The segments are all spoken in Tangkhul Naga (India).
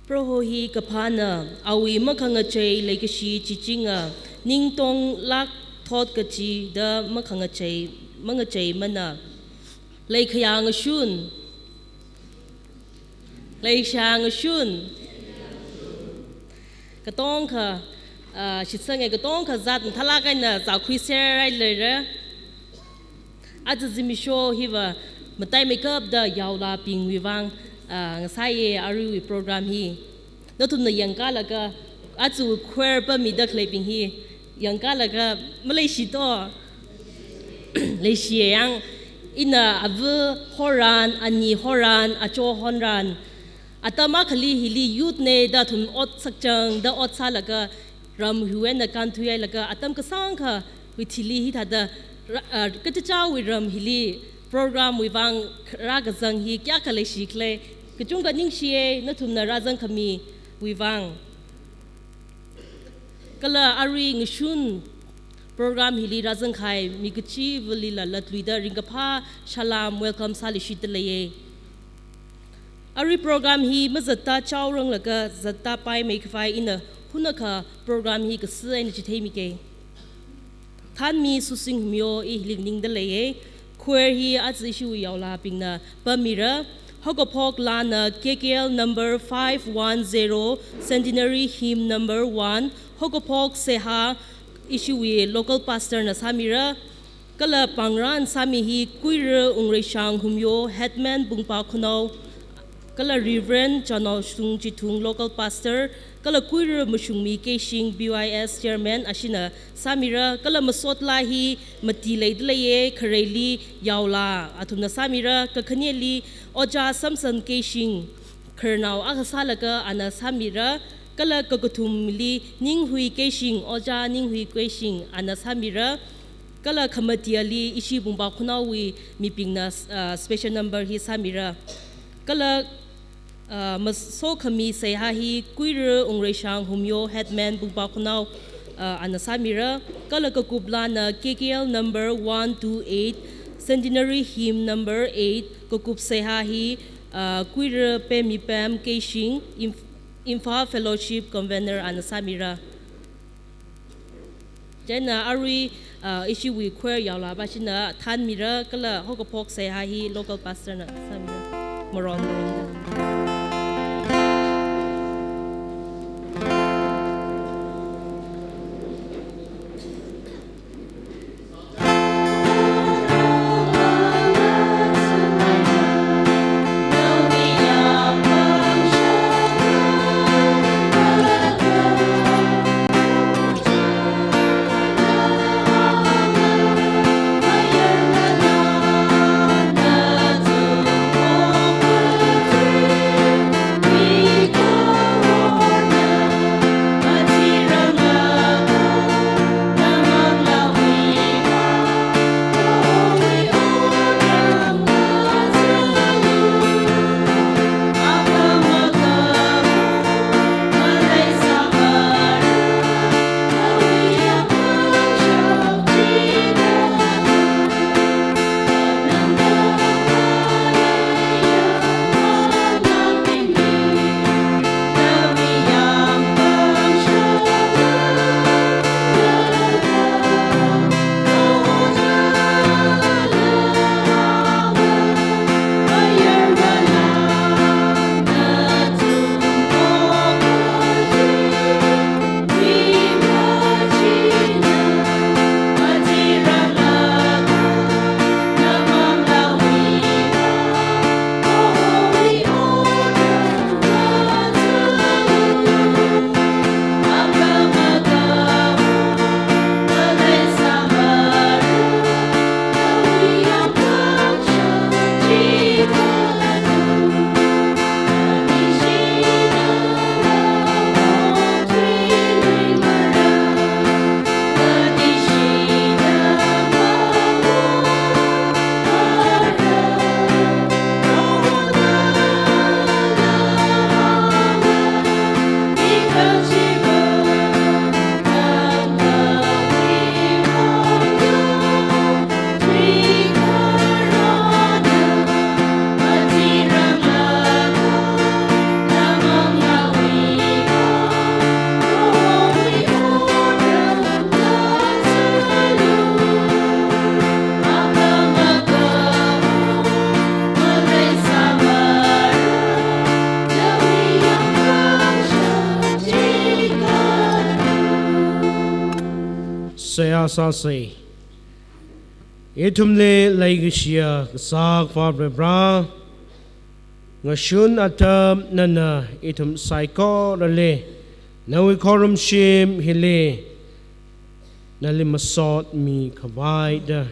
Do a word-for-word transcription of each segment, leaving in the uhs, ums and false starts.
Proho hi kaphāna, awui makhangachei leikashi chichinga, ningtonglāk thot kachida makhangachei, mangacheimana. Leikhayā ngashun. Leishā ngashun. Katongkha, ah, shitsange katongkha zat mathālāk eina zākhuiser rai leira. Aja zimiksho hiva mataimeikapta yaolabingwui vang, ah, ngasāye aruiwui program hi. Nathumna yangkalaga, aja choir pamida khaleibing hi yangkalaga maleishito. Leishiye yang, ina ava horan, ani horan, acho horan. Atam akhali hili youth ne da athum ot sakchangda ot sālaga ram hiwui eina kānthuihailaga atam kasāngkhawui thili hithāda ra-, ah, kachichāwui ram hili program wui vang rākazang hi kayākha leishi khala. Kachungkha ningshiye nathumna rāzangkhamiwui vang. Kala arui ngashun program hili rāzangkahai mi kachivalila latluida ringkaphā salam welcome sāluishitda leiye. Arui program hi mazatta chaoranglaga zatta paimeikhavai ina hunakha program hi kasi eina chitheimike. Thanmi Susing Humyo i hili nganingda leiye. Choir hi aja ishiwui yaolabingna pamira. Haokaphok laana K K L number five one zero, Centenary Hymn number one, haokaphok seihā ishiwui local pastor na sāmira. Kala pāngran sāmi hi Kuira Ungreishang Humyo, Headman Bungpa Khunao, kala Reverend Chanaoshung Chithung, local pastor, kala Kuira Mashungmi Keishing, B Y S chairman, ashina sāmira. Kala masot laa hi mati leida leiye, khareili yaola athumna sāmira, kakhaneli Ojā Samson Keishing, khararnao akha sālaga ana sāmira. Kala kakathumli Ninghui Keishing, Ojā Ninghui Keishing, ana sāmira. Kala khamatiali ishi Bungpa Khunaowui mibingna, ah, special number hi sāmira. Kala, ah, masokhami seihā hi Kuira Ungreishang Humyo, Headman Bungpa Khunao, ah, ana sāmira. Kala kakup laana K K L number one two eight, Centenary Hymn number eight, kakup seihā hi, ah, Kuira Pemipam Keishing, Imf-, Imphal Fellowship Convener ana sāmira. Chieina arui, ah, ishiwui choir yaolaba shina thanmira kala haokaphok seihā hi local pastor na sāmira. Maron, maron. Seihā sāsa. Ithumli leikashiya Kasā Akhava Varivara, ngashun atam nana ithum saikorali nawui khorumshim hili nali masotmi khavaida,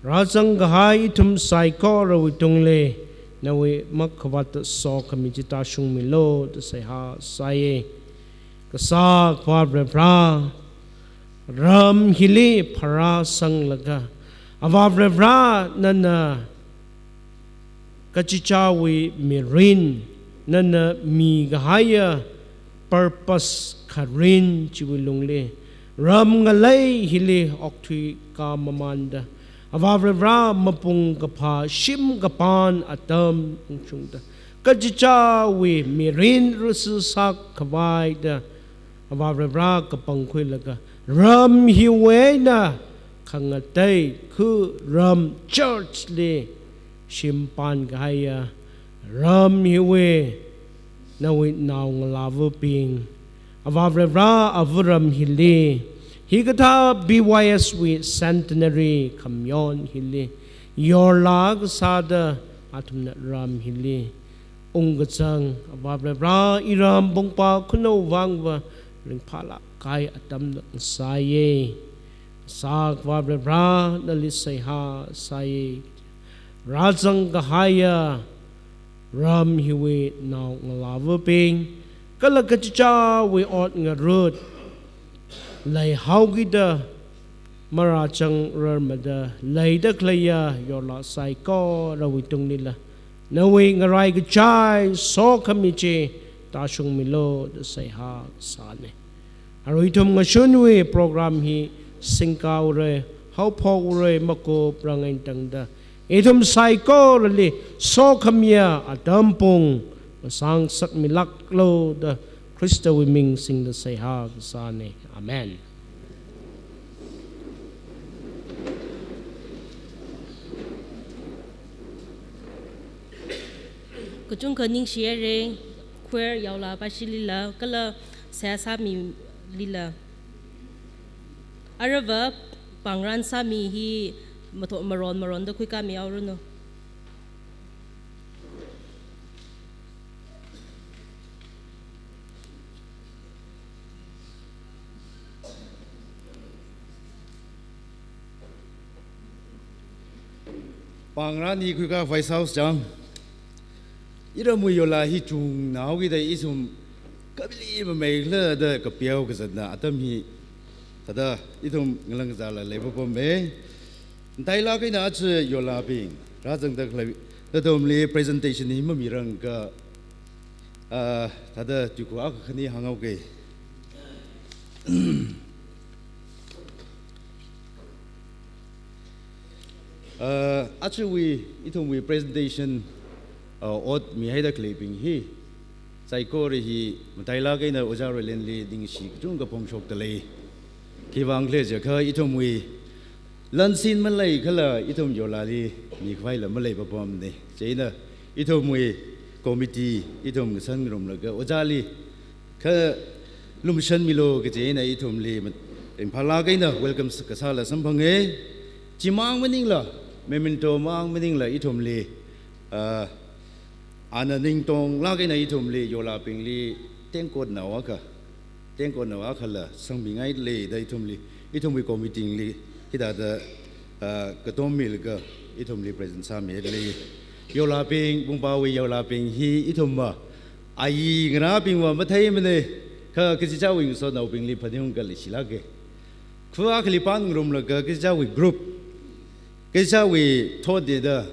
rāzang kahai ithum saikorawui tungli nawui makhavāta sokhami chi tāshungmilu da seihā sāya. Kasā Akhava Varivara, ram hili pharāsanglaga, Avā Varivara nana kachichāwui mirin, nana mikahaiya purpose kharin chiwui lungli, ram ngalei hili okthui kāmamanda, Avā Varivara mapung kaphā shim kapān atam ungshungda, kachichāwui mirin rasi sākhavaida, Avā Varivara kapangkhuilaga, ram hiwui eina khangatei khu ram church li shimpān kahaiya, ram hiwui nawui naongalāvabing, Avā Varivara ava ram hili, hikathā B Y S wui centenary khamayon hili, yorlāk sāda athumna ram hili ungkazang, Avā Varivara iram Pungpā Khunou vangva ringphālāk kahai atamna sāya. Kasā Akhava Varivara nali seihā sāya. Rāzang kahaiya ram hiwui naongalāvabing, kala kachichāwui ot ngarut leihaokida marāzangrarmada leida khaleiya yorlāk saikorawui tunglila nawui ngarai kachai sokhami chi tāshungmilu da seihā sāna. Arui ithum ngashunwui program hi singkaura, haophokra, makuprang eina tangda, ithum saikorali sokhamiya atam pung masāngasakmilāklu da Khristawui ming singda seihā kasāna. Amen. Kachungkha ningshihaira, choir yaolā pāshilila, kala seihā sāmilila. Aruiva pāngran sāmi hi mato-, maron maronda khuikāmihaoranu. Pāngran hi khuikā Vice House chang. Iramwui yorlā hi chungnahaokida ithum kapili mamei khala da kapiao kazatna atam hi thāda ithum ngalāng kazāla leipapama. Matailāk eina aja yorlābing rāzangda khalei, nathumli presentation hi mamirangakha, ah, thāda tuiku akha khani hānghaoka. Ah, ajawui ithumwui presentation, ah, ot mihaida khaleibing hi, saikora hi matailāk eina Ojā Roylandli ningshi kachungkha phongshokda lei. Khiwuivang khala jiakha ithumwui lansin maleikhala ithum yorlāli mikhavaila maleipapamana. Chieina ithumwui committee, ithum ngasan ngarumlaga Ojāli kha lumashanmilu kaji eina ithumli ringphālāk eina welcome kasāla samphanga. Chimang maningla, memento mang maningla ithumli, ah, ana ningtonglāk eina ithumli, yorlābingli tengkotnao akha, tengkotnao akhala sangmingailei da ithumli, ithumwui committee li hithāda, ah, katom milaga ithumli present sāmilei. Yorlābing, Pungpāwui yorlābing hi ithumva ayi ngarābingva matheimana, kha kachichāwui ngasotnaobingli phaningungkha leishilāka. Kha akhali pāngarumlaga kachichāwui group, kachichāwui thotda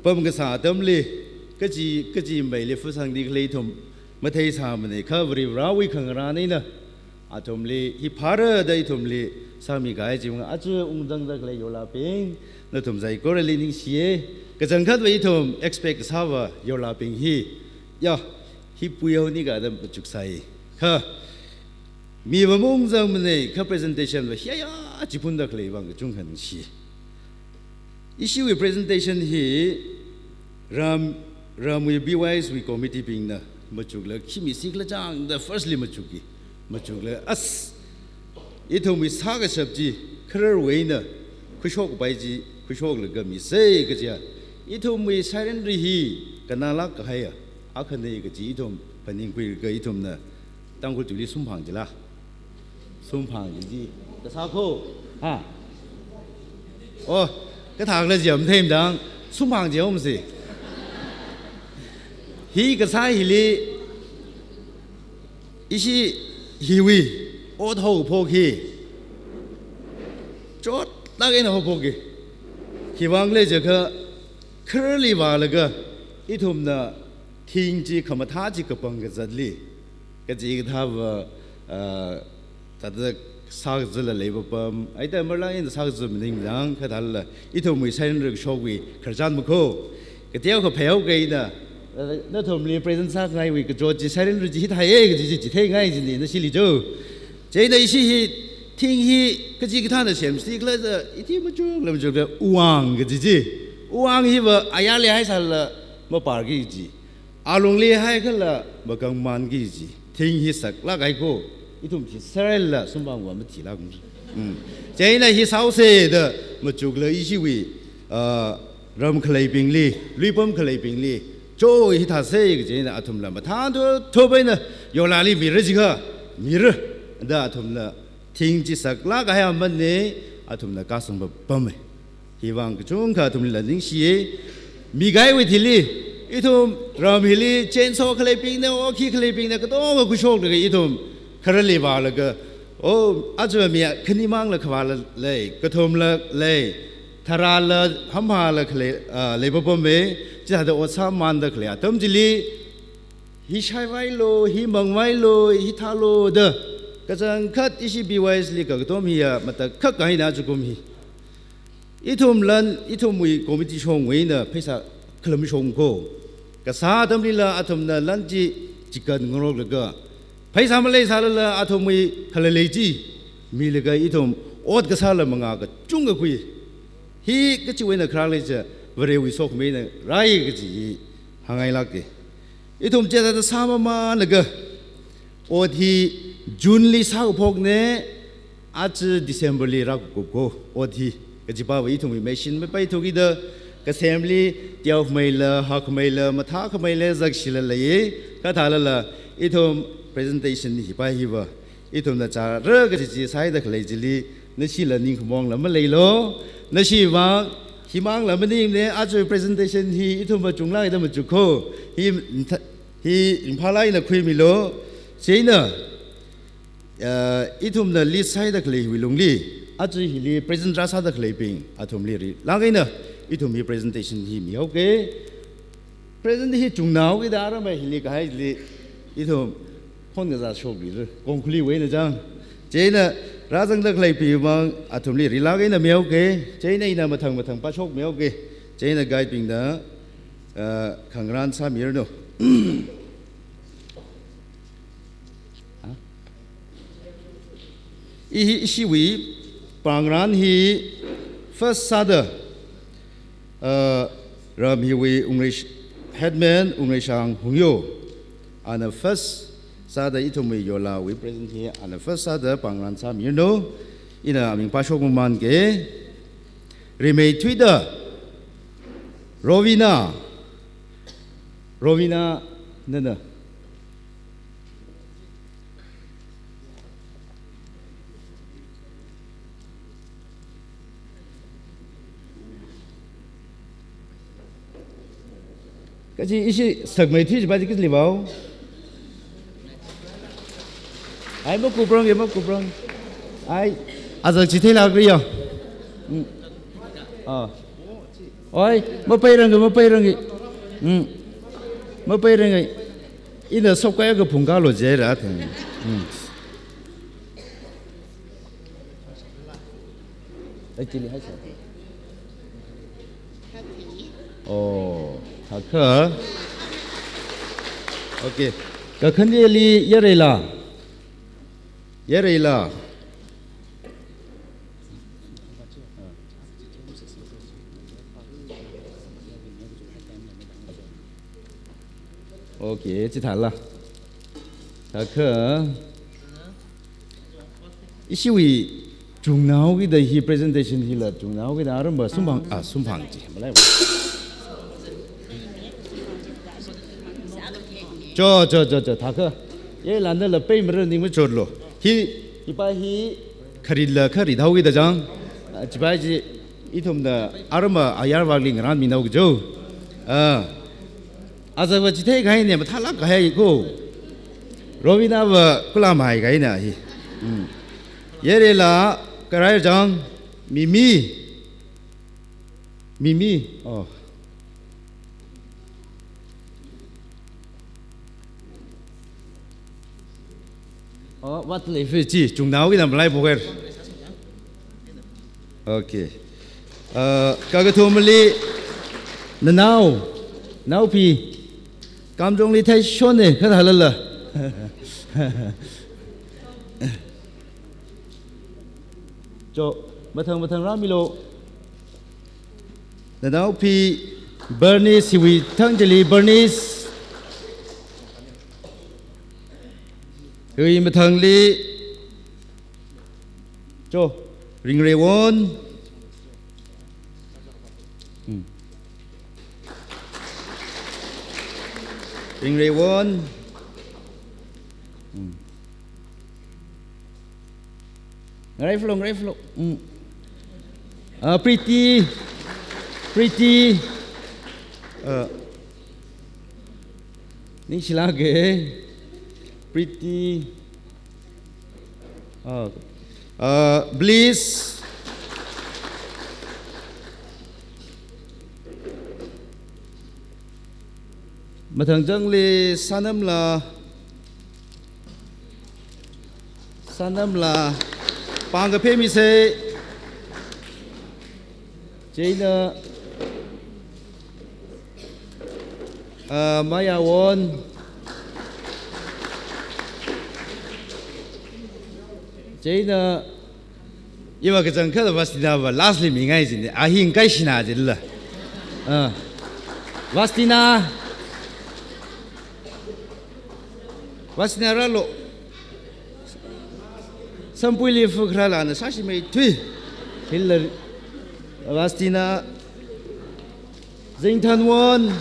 pamkasā atamli, kachi, kachi meili phasangda khalei ithum matheisāmana, kha Varivarāwui khangarān eina athumli hi phāra da ithumli sāmikahai chiwuivang aja ungzangda khalei yorlābing, nathum saikorali ningshiya. Kachangkhatva ithum expect kasāva yorlābing hi, ya, hi puihaonikha da machuksai. Kha miva maungzangmana, kha presentation va hiya chiphunda khaleiwui vang kachungkha ningshi. Ishiwui presentation hi ram, ramwui B Y S wui committee bingna machukla, khi misi khala chang da firstly machukki, machukla, as, ithumwui sākashap chi khararwui eina khuishokpai chi khuishoklaga misei kajiya. Ithumwui sairanri hi kanālāk kahaiya akhana kaji ithum phaningkhuilaga ithumna Tangkhul tuili sumphang jila. Sumphang ji ji. Kasā kho. Ha. Oh, kathākhala jam theimdang. Sumphang ji om si. Hi kasā hili ishi hiwui ot haophok hi chotlāk eina haophok hi. Khiwuivang khala jiakha khararli vālaga ithumna thing chi khamathā chi kapang kazatli, kachikathāva, ah, thāda sākazatla leipapam, aita marlang eina sākazat maninglang, kathāla ithumwui sairanri kashokwui khararchan makho. Kateokha pheihaoki eina, ah, nathumli present sāngaiwui kachot chi sairanri chi hithāya kaji chi chitheingai jina nashili jo. Chieina ishi hi thing hi kachikathāna semsi khala da, ithi machukla machukla uwang kaji chi. Uwang hiva ayarli haisāla mapārki ji. Alungli haikhala makangmanki ji. Thing hi saklāk kahai kho. Ithum thiserla sumphangva mathilāk. Mm. Chieina hi sāhaosa da machukla ishiwui, ah, ram khaleibingli, luipam khaleibingli, cho hithāsa kaji eina athumla mathāda thup eina yolali mira jiakha, mira da athumna thing chi saklāk kahai amanei, athumna kasang papamei. Hiwuivang kachungkha athumlila ningshiya. Mikahaiwui thili, ithum ram hili chainsaw khaleibingna, okhi khaleibingna, katonga khuishoklaga ithum khararli vālaga, oh, aja mi khanimangla khavāla lei, kathumla lei, tharāla, hamphāla khalei, ah, leipapamei, chithāda ot sāmanda khalei atam chili, hi shaivailo, hi mangvailo, hithālo da, kachangkhat ishi B Y S li kakatom hiya matakhak kahaina chukum hi. Ithum lan, ithumwui committee shongwui eina pheisā khalam shong kho. Kasā atamlila athumna lan chi chikan ngaroklaga, pheisā maleisālala athumwui khalalei chi milaga ithum ot kasāla mangā kachungkha khui. Hi kachiwui eina kharā lei cha, Varewui sokhami eina rai kaji hi hāngngailāka. Ithum chithāda sāmamānlaga, ot hi June li sākaphokna, aja December li rākup kho, ot hi. Kajipava ithumwui machine mapaithuki da, kasemli teokhameila, hakmeila, mathākhameila, zakshila leiya, kathālala, ithum presentation hi pai hiva. Ithumna chara kaji chi sāhaida khalei chili, nashila ningkhamongla maleilo, nashiwui vang, himangla maningmana, aja presentation hi ithum machunglāk da machuk kho, hi, hi Imphal eina khuimilo, chieina, ah, ithumna list sāhaida khalei hiwui lungli, aja hili present rāsāda khaleibing, athumli rilāk eina, ithum hi presentation hi mihaoka, Present hi chungnaoki da aramai hili kahaili ithum khon kazā shokli ri, Kongkhuliwui eina chang. Chieina rāzangda khaleibing mang athumli rilāk eina mihaoka. Chieina ina mathang mathang pāshok mihaoka. Chieina guide bingna, ah, khangarān sāmiranu. Ha? I hi ishiwui pāngarān hi first sāda, uh, ram hiwui Ungreish-, headman Ungreishang Hungyo. Ana first sāda ithumwui yolawui present hi ana first sāda pāngarān sāmiranu. Ina aming pāshok mamānka. Rimeithuida Rovina. Rovina, nana. Kaji ishi sakmeithui jipa chi kali vao. Ai, makuprang, makuprang. Ai, azak chi theilāk riya. Mm. Ah. Oi, mapairanga, mapairanga. Mm. Mapairanga. Ina sokaya ka phungkalo jira thang. Mm. Actually, hi, sir. Oh, thākha. Okay. Kakhaneli yareila. Yareila. Okay, chithāla. Thākha. Ishiwui chungnaokida hi presentation hila chungnaokida arumba sumphang, ah, sumphang chi. Malai. Cho, cho, cho, cho, thakha. Ye landa la pei mara ning machotlo. Hi, hipa hi kharila kharit haokida jang. Ah, chipa chi ithumna arumba ayar vakli ngaranminao kajo. Ah. Azava chithei kahaina, mathālāk kahai ko. Rovinava kula mai kahaina hi. Hmm. Yarela karai jang, Mimi. Mimi. Oh. Oh, vātlei fi chi, chungnao kina malai poker. Okay. Uh, kakathumali, nanao, naopi, Kamjongli Theishon ne, khathalala. Cho, mathang mathang rāmilo. Nanaopi Bernice, hiwui thang chili Bernice. Hiwui mathangli, cho, Ringreiwon. Hmm. Ringreiwon. Hmm. Ngarai flo, ngarai flo. Mm. Ah, Pretty. Pretty. Ah. Ningshilāka. Pretty. Ah. Ah, Bliss. Mathang changli Sanamla, Sanamla, pāng kaphe misei, chieina, ah, Mayawon, chieina, iva kachangkhat Vastina va lastli mingai jin, a hi ngaishina jila. Ah. Vastina. Vastina rālo. Sampuili fuk rāla na sāshimei thui. Hila. Vastina. Zingthanwon.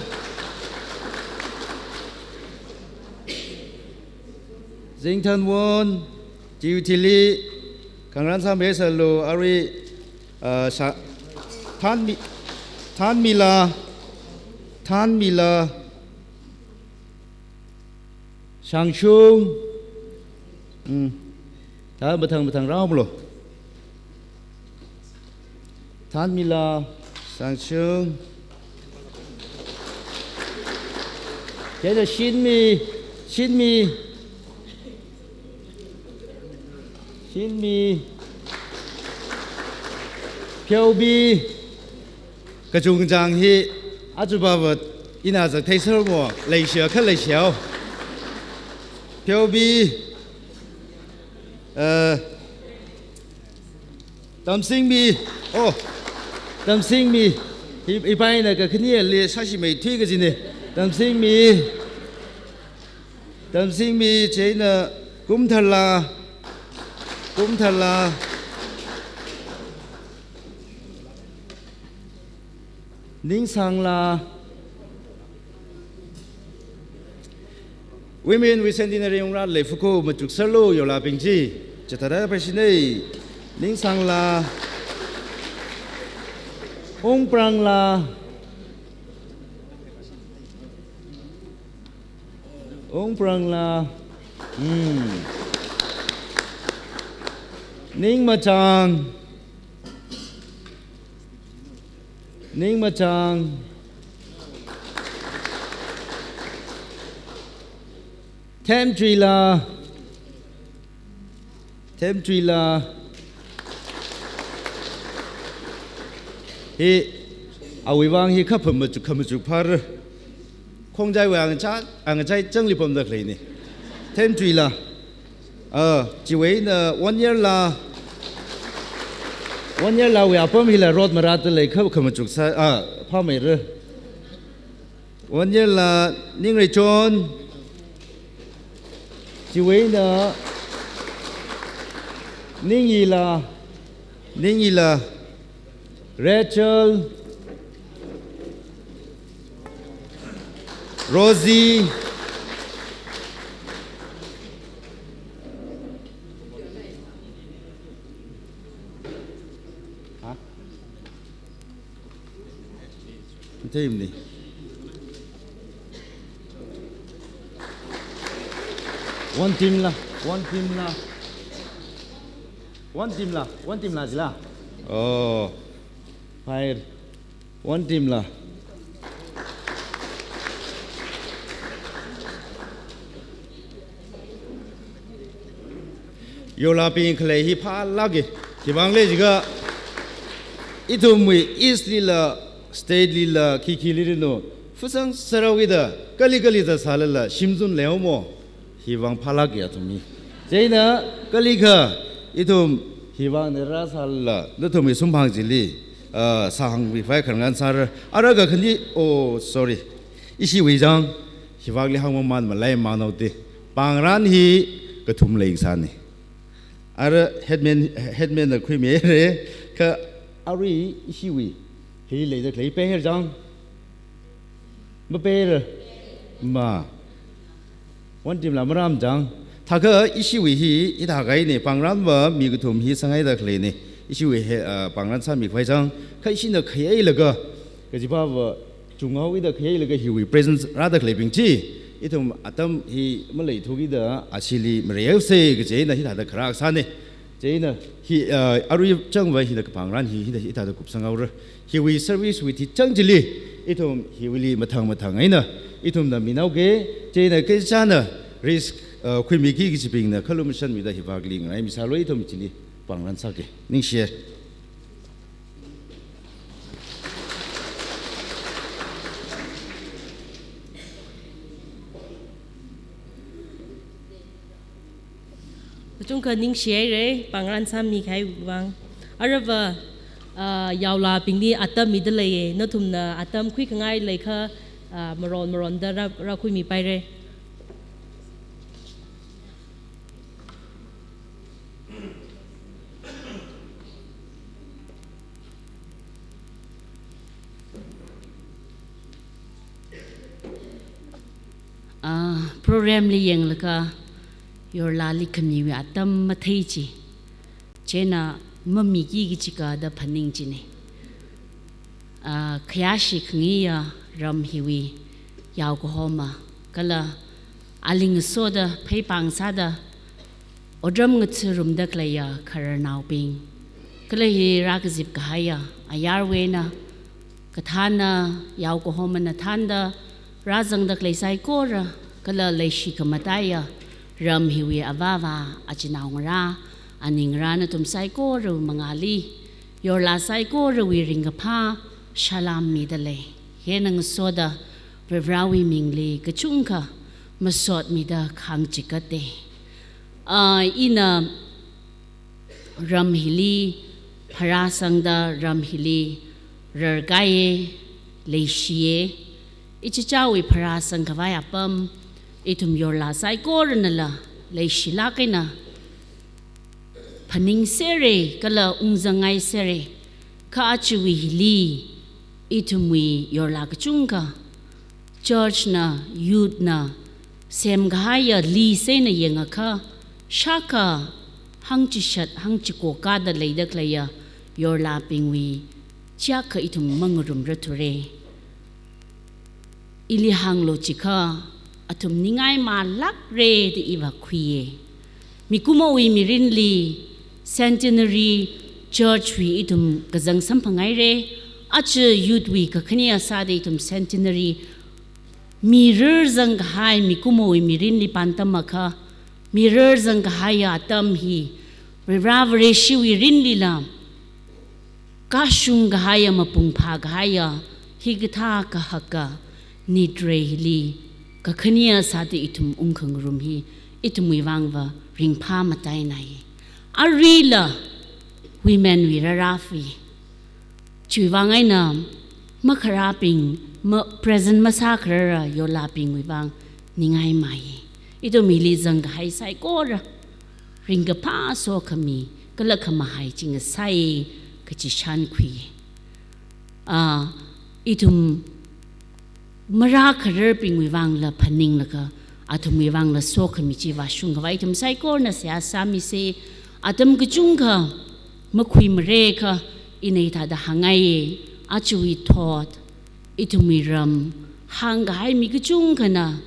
Zingthanwon, Chiwui thili, khangarān sāmei sālu, arui, ah, sa-, Thanmi, Thanmila, Thanmila, Shangshung, mm, thā mathang mathang rāmlo. Thanmila, Shangshung. Chieina Shinmi, Shinmi. Shinmi. Pheobi. Kachungchang hi, achuba vat, ina zak theiser mo, leishiya kha leishiyao. Pheobi. Eh, Tamsingmi, oh, Tamsingmi, i-, ipaina kakhaneli sāshimei thui kajine, Tamsingmi, Tamsingmi, chieina Kumthala, Kumthala, Ningsangla. Women wui centenary ungra leifuku machuk serlu yola pingji. Chatara pashine. Ningsangla. Ungprangla. Ungprangla. Hmm. Ningmachang. Ningmachang. Themchuila. Themchuila. Hi, awui vang hi khapham machuk, khamachuk phar. Khongjaiwui angachā, angachai changli pamda khaleine. Themchuila. Ah, chiwui eina one year la, one year lawui apam hila rot marāta lei kha khamachuk sā, ah, phāmeira. One year la Ningreichon. Chiwui eina Ningila, Ningila, Rachel, Rosie. Ha? Team ni. One team la, one team la. One team la, one team la jila. Oh. Fire. One team la. Yorlabing khalei hi phālāka. Khiwuivang khala jiakha, ithumwui East lila, state lila, khikhi liranu, fusang sarawi da, kali kali da sālala, shimzun leomo. Khiwuivang phālāka athum hi. Chieina, kalikha, ithum, khiwuivang nera sālala, nathumwui sumphang chili, ah, sāhāngmi phai kharangan sāra, ara kakhane, oh, sorry. Ishiwui chang, khiwuivangli hāngmamān malei manaoda. Pāngran hi kathum leisāna. Ara headman, headman na khuimira, kha arui ishiwui, hi leida khalei pehār chang. Mapeira. Ma. One team la maram chang. Thākha ishiwui hi, hithākha eina, pāngranva mi kathum hi sāngaida khaleina. Ishiwui hi, ah, pāngran sāmi khavai chang. Kha ishina khayeilaga, kajiva va, chunghaoda khayeilaga hiwui presence rāda khaleibing chi, ithum atam hi maleithukida, ashili mareihaosa kaji eina hithāda kharā sāna. Chieina hi, ah, arui changva hina kapāngran hi, hina hithāda kupsanghaora. Hiwui service wui tichang chili, ithum hiwuili mathang mathang eina, ithumna minaoka, chieina kachāna risk, ah, khuimiki kajibingna khalumashanmida hiwuivangli ngaraimisālu ithum chili pāngran sāka. Ningshiya. Kachungkha ningshihaira, pāngran sāmi khavai vang. Arava, ah, yaolabingli atam mida leiya, nathumna atam khuikhangai leikha, ah, maron maronda rā, rākhuimi paira. Ah, program li yanglaga, yorlali khamiwui atam mathei chi. Chieina mamiki kaji kha da phaning china. Ah, khayāshi khangayiya ram hiwui yao kahoma, kala aling soda pheipāng sāda otram ngatharumda khaleiya khararnaobing, kala hi rākazip kahaiya ayarwui eina, kathānna, yao kahomana thānda rāzangda khalei saikora, kala leishi khamataiya ram hiwui avāva, achinao ngarā, ani ngarā nathum saikorawui mangāli, yorla saikorawui ringkaphā salam mida lei. Hina ngasoda Varivarāwui mingli kachungkha masotmida khāngchikata. Ah, ina ram hili pharāsangda ram hili rarkaiya, leishiya. Ichichāwui pharāsang khavai apam, ithum yorla saikoranala leishilāk eina phaningsera kala ungzangngaisera. Kha ajawui hili, ithumwui yorla kachungkha, church na, youth na semkahaiya list eina yangakha, shākha hāngchishat, hāngchikokada leida khaleiya yorlabingwui chiyākha ithum mangarumrarthura. Ili hānglu jiakha, athum ningai malākra da iva khuiya. Mikumowui mirinli centenary church wui ithum kazang samphangaira, aja youth wui kakhaneya sāda ithum centenary mirar zangkahai mikumowui mirinli pāntamakha, mirar zangkahaiya atam hi Varivarā Vareshiwui mirinlila kashung kahaiya, mapung phākahaiya, hikathā kahaka nitreili kakhaneya sāda ithum ungkhangarum hi, ithumwui vangva ringphā matainai. Aruila women wui rarāfi. Chiwui vang eina makharābing, ma-, present masākharara yorlabingwui vang ningai mai. Ithum hili zangkahai saikora ringkaphā sokhami kala khamahai chi ngasai kachi shānkhui. Ah, ithum marākhararbingwui vangla phaninglaga, athumwui vangla sokhami chi vāshungkhavai ithum saikorana seihā sāmisa. Atam kachungkha makhuimarekha ina hithāda hāngngaiya, ajawui thot, ithumwui ram hāngkahai mi kachungkhana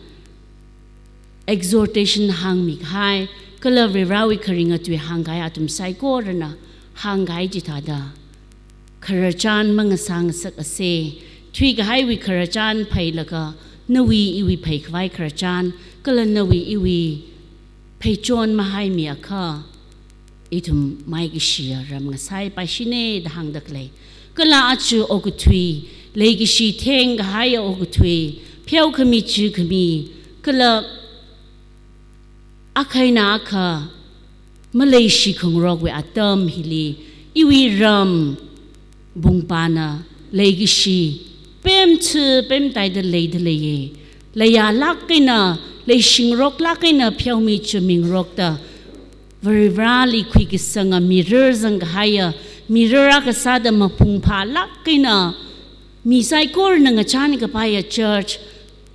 exhortation hāngmikahai, kala Varivarāwui kharinga tui hāngkahai athum saikorana hāngkahai chithāda khararchan mangasā ngasakasa, thuikahaiwui khararchan phailaga, nawui iwui phaikhavai khararchan, kala nawui iwui pheichon mahaimiakha, ithum maikashiya ram ngasaipaishina da hāngda khalei. Kala aja okathui, leikashi thengkahaiya okathui, pheokhami chukhami, kala akha eina akha maleishikhang ngarokwui atam hili, iwui ram bungpana leikashi pemchi pemtaida leida leiya. Leiyālāk eina, leishingaroklāk eina pheomi chumingarokta, Varivarāli khuikasanga mirar zangkahaiya mirar akha sāda mapung phālāk eina, mi saikorana ngachānkapaiya church,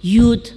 youth,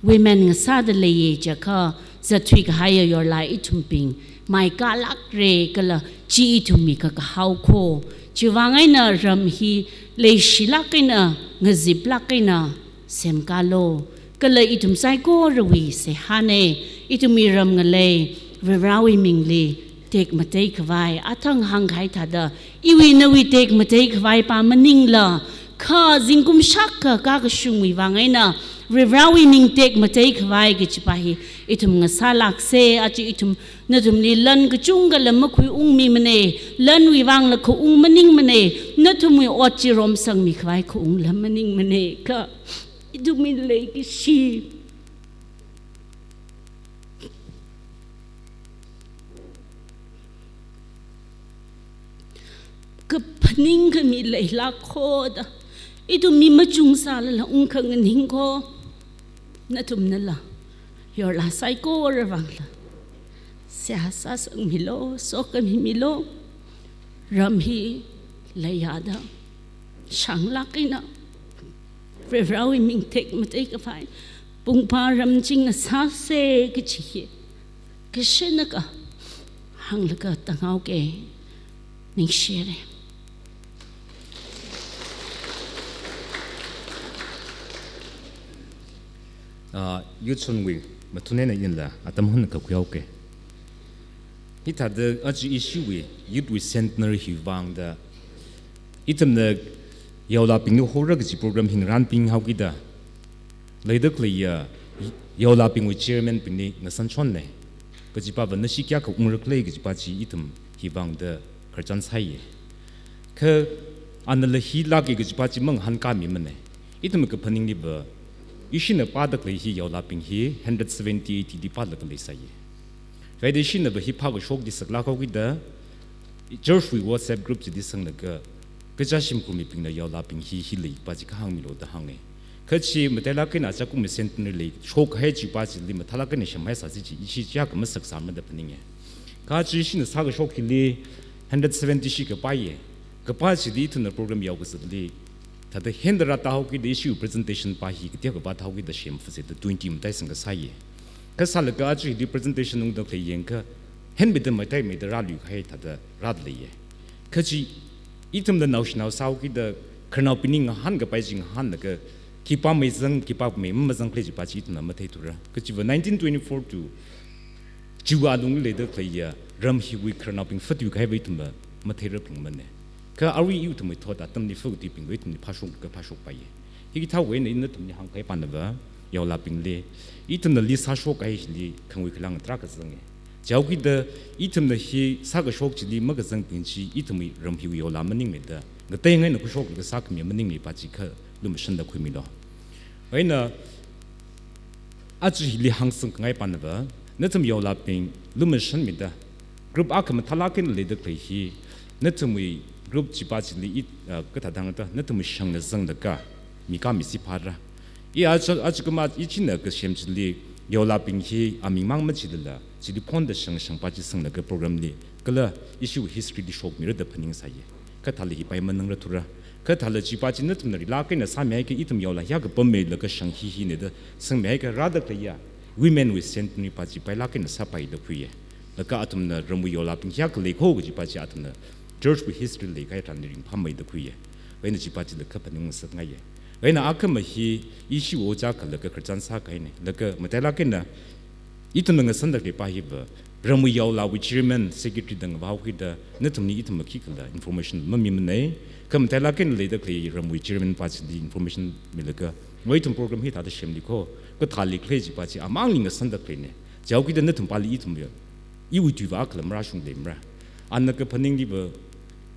women ngasāda leiya jiakha, zatthuikahaiya yorlā ithumbing maikālākra kala chi ithumwui kakahao kho. Chiwui vang eina ram hi leishilāk eina, ngaziplāk eina semkālu. Kala ithum saikorawui seihāna, ithumwui ram ngalei Varivarāwui mingli tekmateikhavai, athang hāngkahai thāda, iwui nawui tekmateikhavai pa maningla, kha zingkum shākha kakashungwui vang eina Varivarāwui ming tekmateikhavai kachipa hi ithum ngasālāksa. Aja ithum nathumli lan kachungkhala makhuiungmimana, lanwui vangla khaung maningmana, nathumwui ot chi romsangmikhavai khaungla maningmana, kha ithumwui leikashi kaphaning khami leilāk kho da, ithum mi machung sālala ungkhanganing kho. Nathumnala yorlā saikora vangla seihā sāsangmilu, sokhamimilu. Ram hi leiyāda shānglāk eina Varivarāwui ming tekmateikhavai pungpā ram chi ngasāsa kachi hi kashenaka hānglaga tānghaoka. Ningshire. Ah, Youth Zonewui mathun eina inla atam hon kakhuihaoka. Hithāda aja ishiwui Youth wui Centenary hiwui vangda ithumna yaolābingli horra kachi program hi ngarānpinghaokida, leida khaleiya yaolābingwui chairman bingli ngasānchonna. Kachipava nashi kayākha ungra khala kachipa chi ithum hiwui vangda khararchan sāya. Kha anala hilāka kachipa chi mangahānkāmimana. Ithum kaphaningliva, ishina pāda khalei hi yaolābing hi hundred seventy, eighty li pālaga leisāya. Kha da ishinava hi phākashokli saklāk haokida, church wui WhatsApp group chili sanglaga, kachā shimkhurmibingna yaolābing hi, hi leipa chi kahāngmilu da hānga. Kha chi matailāk eina aja kum centenary leishokhai chipa chili mathālāk eina semhaisāsi chi, ishi chiyākha masaksāmara da phaninga. Kha chi ishina sākashok hili hundred seventy shi kapaiya. Kapā chili ithumna program yaokazatli thāda henda rātāhaokida ishiwui presentation pa hi kateokha vātāhaokida semfase da twenty mataisang kasāya. Kha sālaga aja hili presentation ungda khalei yangakha, henmida mataimeida rāluikahai thāda rāda leiya. Kha chi ithumna naoshinao sāhaokida khararnaobingli ngahānkapai chi ngahānlaga, khipā meizang, khipā mei mamazang khalei chipa chi ithumna matheithura. Kachiva nineteen twenty-four to chiwui alungli leida khaleiya ram hiwui khararnaobing fatuikahaiva ithumva matheiraphalungmana. Kha arui ithumwui thot atamli fakatuibingva ithumli phāshok, kaphāshokpaiya. Hikathāwui eina ina nathumli hāngkahai panava, yaolābingli, ithumna list sāshokkahai chili khangui khalang tarākha zanga. Chihaokida ithumna hi sākashok chili makazangbing chi ithumwui ram hiwui yaolā maningmada, ngateingaina khuishoklaga sākhami maningmapa chi kha lumashanda khuimilu. Eina aja hili hāngsangkhangai panava, nathum yaolābing lumashanmida, group akha mathālāk eina leida khalei hi, nathumwui group chipa chili i, ah, kathāda hāngda, nathumwui shangna zanglaga mikāmisi phāra. I aja, aja kama ichina kasem chili yaolābing hi amingmang machilala, chili phonda shang shangpa chi sanglaga program li Kala ishiwui history li shokmira da phaningsāya. Kha thāla hi pai manangra thura. Kha thāla chipa chi nathumna rilāk eina sāmihaika, ithum yaolā hiyākha pammeilāka shang hi hina da sangmihaika, rāda khaleiya women wui centenary pa chi pailāk eina sāpai da khuiya. Laga athumna ramwui yaolābing hiyākha leikho kajipa chi athumna church wui history li leikahai tharanli ringphāmei da khuiya. Eina chipa chila kha phaningngasakngaiya. Eina akhama hi ishiwui ojā khalaga khararchan sākahaina. Laga matailāk eina ithumna ngasanda khaleipa hiva ramwui yaolāwui chairman, secretary da ngavāhaokida nathumli ithumva khikhala information mamimanei. Kha matailāk eina leida khalei ramwui chairman pa chili information milaga, oi ithum program hithāda semlikho, kha thāli khalei chipa chi amangli ngasanda khaleina. Chihaokida nathum pali ithumva iwui tuiva akhala marāshungda leimara. Ana kaphaningliva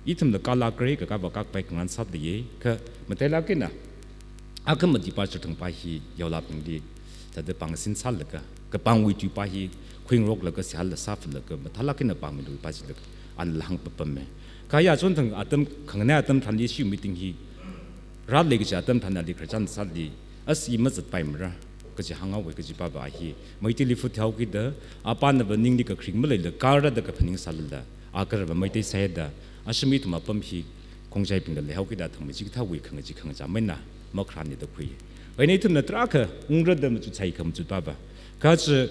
ithumla kala kare kakava kakpai khangarān sādalei, kha matailāk eina akhama departure thangpa hi yaolābingli thāda pāngsin sālaga, kapangwui tuipa hi khuingaroklaga seihāla sāphalaga mathālāk eina pāngmiluipa chila anala hāngpapamme. Kha ya chonthang atam, khanganai atam tharanli ishi meeting hi rālei kaji atam tharanli khararchan sāli, as i mazatpaimara kaji hānghaowa. Kajipava hi Meiteili phutthuihaokida, apanava ningli kakharing maleila kharāda kaphaning sālala, akarava Meitei sāhaida, asham ithum apam hi Khongjaibingla leihaokida thangmei chikathāwui khangachee khangacham eina makharāna da khui. Eina ithumna tarākha ungra da machutsai khamachutpava, kha chi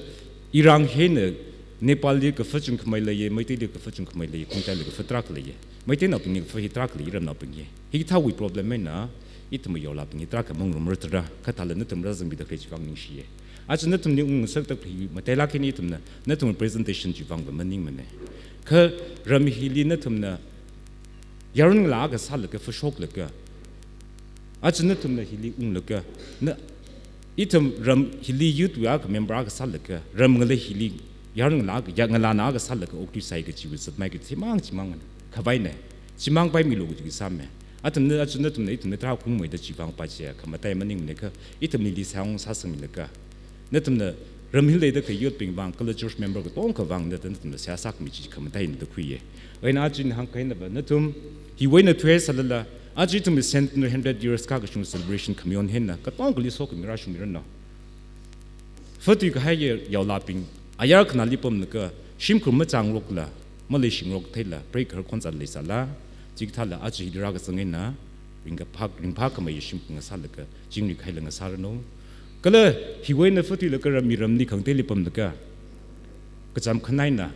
Irang hi eina Nepalli kaphā chungkhamei leiya, Meiteili kaphā chungkhamei leiya, Khongjaili kaphā tarākha leiya. Meiteinaobingli kaphā hi tarākha lei, iramnaobingli. Hikathāwui problem eina ithum yaolābing hi tarākha mangarumra thura, kha thāla nathum rāzangmida khalei chivang ningshiya. Aja nathumli ungngasakda khalei matailāk eina ithumna nathum presentation chivangva maningmana. Kha ram hili nathumna yaronngalā akha sālaga phashoklaga, aja nathumna hili unglaga, na, ithum ram hili youth wui akha member akha sālaga, ram ngalei hili yaronngalā akha, ya ngalāna akha sālaga okthuisai kajiwui zatmei kaji chimang chimang khavaina. Chimang paimilu kaji sāme. Athumna, aja nathumna ithumli tarākha ungmeida chivangpa chiya khamatai maningmana, kha ithumli seihā sāsangmilaga, nathumna ram hili leida khalei youth bing vang kala church member katongkha vang nathum, nathumna seihā sākhami chi khamataina da khuiya. Eina aja ina hāngkahainava, nathum hiwui eina thuihaisālala, aja ithum centenary hundred years kakashung celebration khamayon hi eina katongkhali sokhami rāshungmiranu. Phutthuikahai yaolābing ayar khanāli pamlaga shimkhur machāngarokla, maleishingarok theila, preikhar khonzat leisāla, chikathāla aja hili rākazang eina ringkaphā, ringphākhamei shimkhur ngasālaga chingri khaila ngasāranu. Kala hiwui eina phutthuilaga ram miramli khangateili pamlaga kacham khanai eina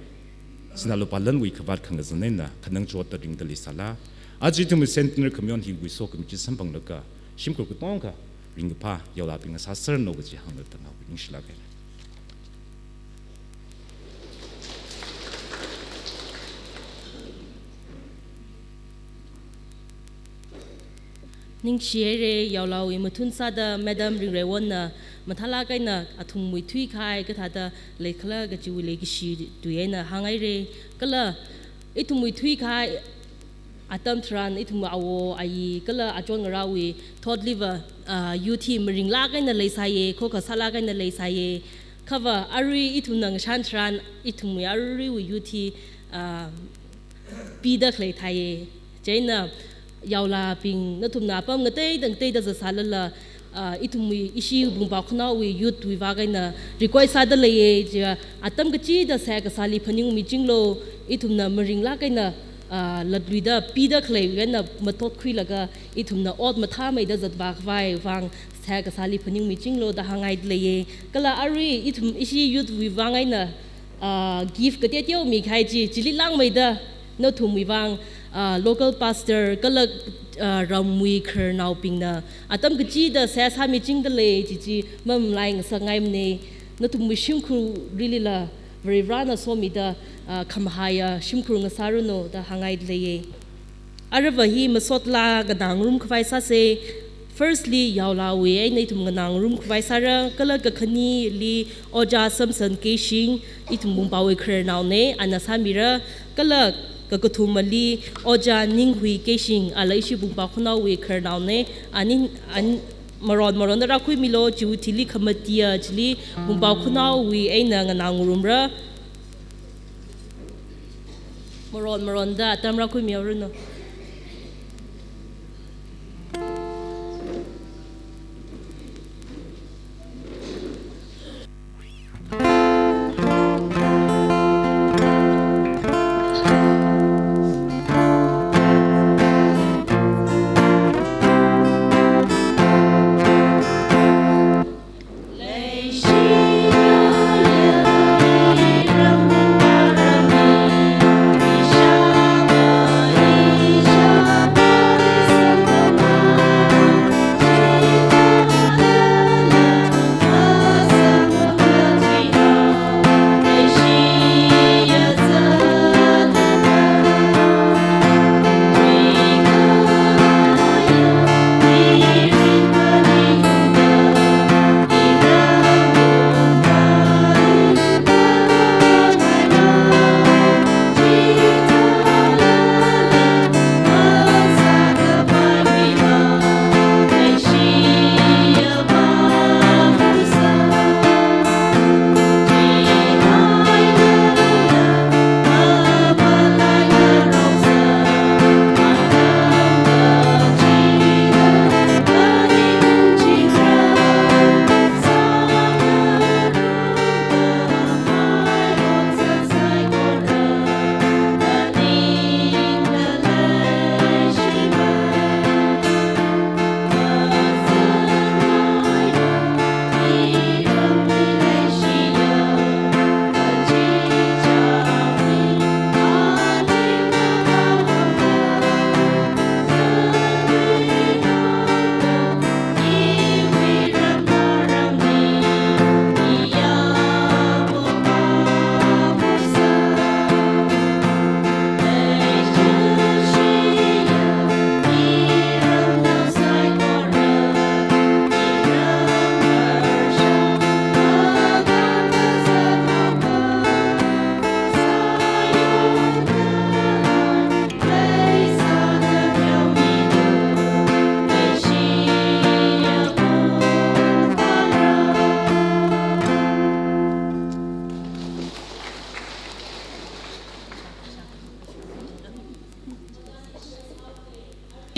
sinā lupā lanwui khavāt khangazan eina khanang chotda ringda leisāla, aja ithum centenary khamayon hiwui sokhami chi samphanglaga shimkhur katongkha ringkaphā yaolābing ngasāseranu kaji hāngda tangau ningshilāka. Ningshihaira, yaolāwui mathun sāda Madam Ringreiwonna mathālāk eina athumwui thuikahai kathāda leikhala kajiwui leikashi tui eina hānghaira. Kala ithumwui thuikahai atam tharan ithumwui awo ayi kala achon ngarāwui thotliva, ah, youth hi maringlāk eina leisāya, khokha sālāk eina leisāya. Khava arui ithumna ngashan tharan ithumwui aruiruiwui youth hi, ah, pida khalei thāya. Chieina yaolābing nathumna apam ngateida ngateida zatsālala, ah, ithumwui ishi Bungpao khanaowui youth wui vang eina request sāda leiya, chiya atam kachida seihā kasāli phaningmichinglu, ithumna maringlāk eina, ah, latluida pida khaleiwui eina matotkhuilaga ithumna ot mathāmeida zatvā khavai vang seihā kasāli phaningmichinglu da hānghaida leiya. Kala arui ithum ishi youth wui vang eina ah, gift kateoteo mikahai chi, chili langmeida nathumwui vang, ah, local pastor kala, ah, ramwui khararnaobingna atam kachida seihā sāmichingda lei kaji chi mamalai ngasakngaimana. Nathumwui shimkhurlila Varivarana somida, ah, khamahaiya shimkhur ngasāranu da hānghaida leiya. Aruiva hi masotlā nganāngarum khavai sāsa. Firstly, yaolāwui eina ithum nganāngarum khavai sāra, kala kakhaneli Ojā Samson Keishing, ithum Bungpaowui khararnaona, ana sāmira, kala kakathumali Ojā Ninghui Keishing, ala ishi Bungpao khanaowui khararnaona, ani, an, maron maronda rākhuimilu, chiwui thili khamatiya chili Bungpao khanaowui eina nganāngarumra. Maron maronda atam rākhuimihaoranu.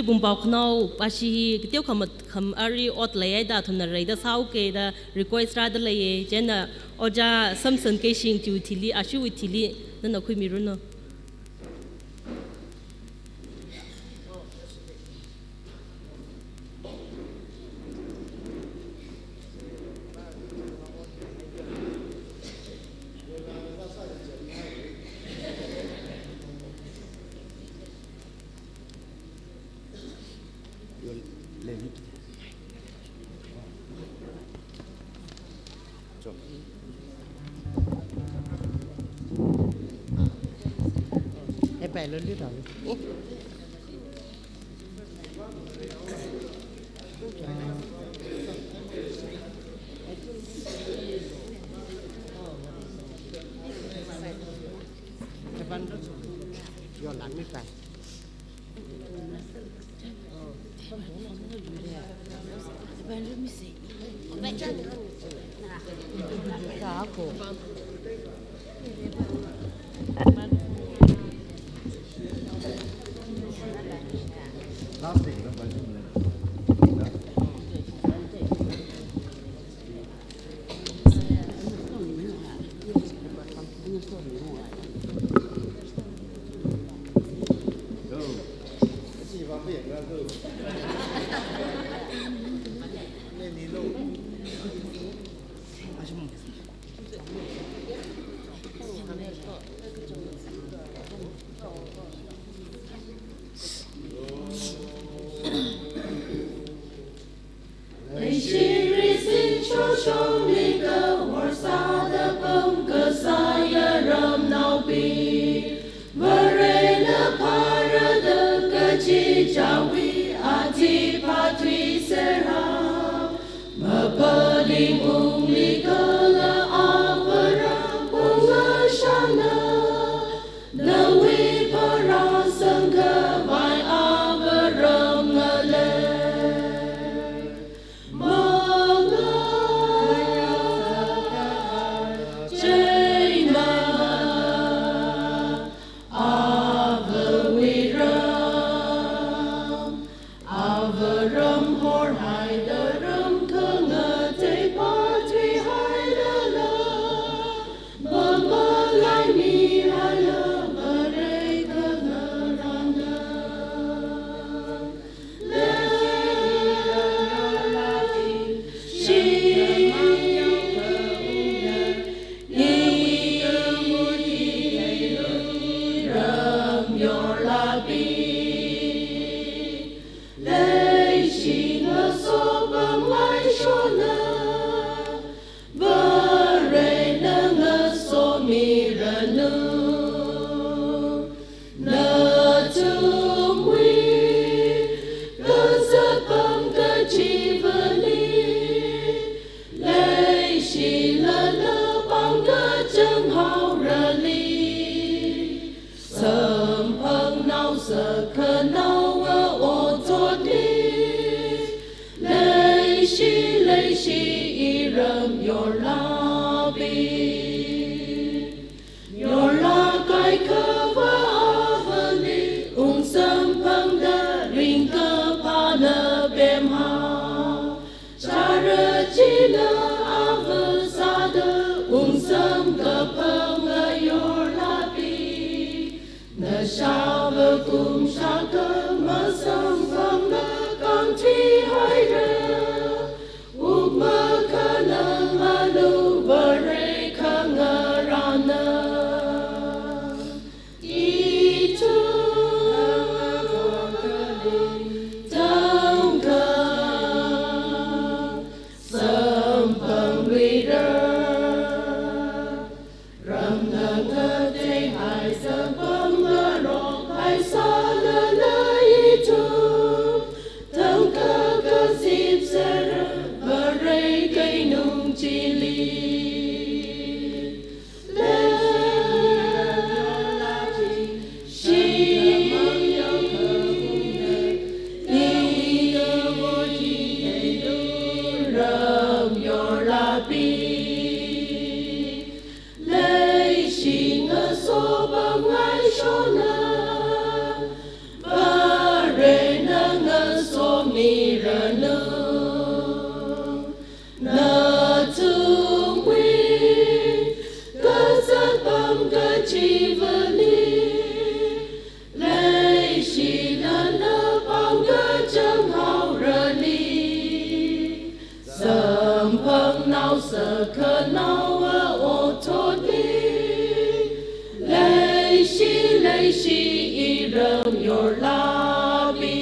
Bungpao khanao pashi hi kateo khamatham ari ot leihaida athumna reida sāuke da request rāda leiye. Chieina Ojā Samson Keishing chiwui thili, ashiwui thili nana khuimiranu. Leishiri singshosho mika warsāda pamkasā yaramnaobing, Varena pharada kachichāwui athei phathuiserra. Maphaning ungli kala Avāram pungashana, nawui pharāsangkhavai Avāram ngalei. Mangā china Avāwui ram, Avāram horhaida ram khangatei phathuihailala, mamalaimihaila Vare khangarāna. Leishingaso pamlaishona, Varena ngasomiranu. Nathumwui kazat pam kachivali, leishilala pāng kachang haorali, samphangnao sakhanaowa othotli, leishi leishi iram yorlabing. Yorlak kaikhava Avāli ungsamphangda ringkaphāna pemhao. Chara china Avā sāda ungsamkaphanga yorlabing. Nashāva kumshākha masamphangla kangthuihaira. Wuk makhanang alu Sakhanaowa oktotli, leishi, leishi iram yorlabi.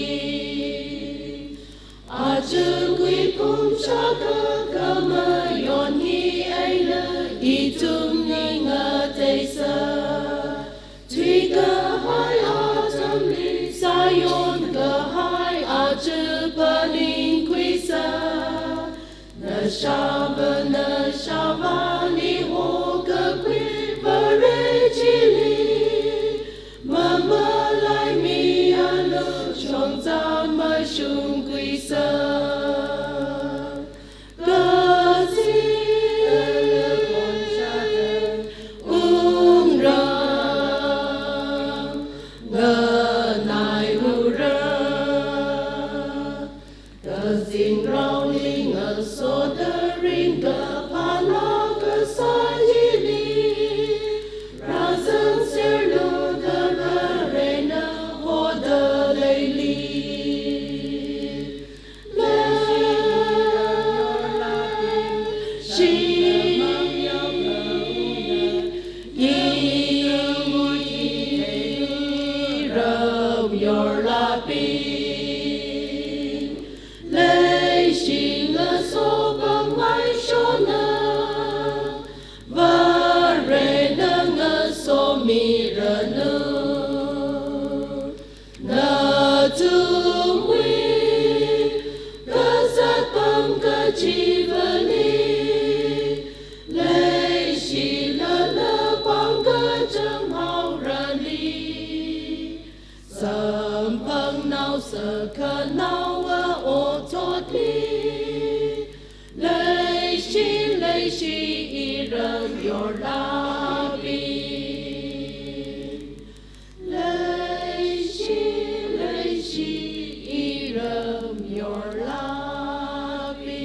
Aja kuiphung shākha khamayon hi eina ithum ning ngateisa. Thuikahai atamli sāyonkahai aja phaningkhuisa. Nashāva, nashāvāli okakhui Vare chili, mamalaimialu chongza mashungkhuisa. Kazing ungra, nganaiura. Kazingraoli ngasoda ringkaphāna kasā chili, rāzangserlu da Varena hoda leili. Leishi iram yorlabi. Leishi ngasopangaishona, Varena ngasomiranu. Nathumwui kazat pam kachivali, leishilala pangkachang haorali. Samphangnao sakhanaowa oktotli, leishi, leishi iram yorlabi. Leishi, leishi iram yorlabi.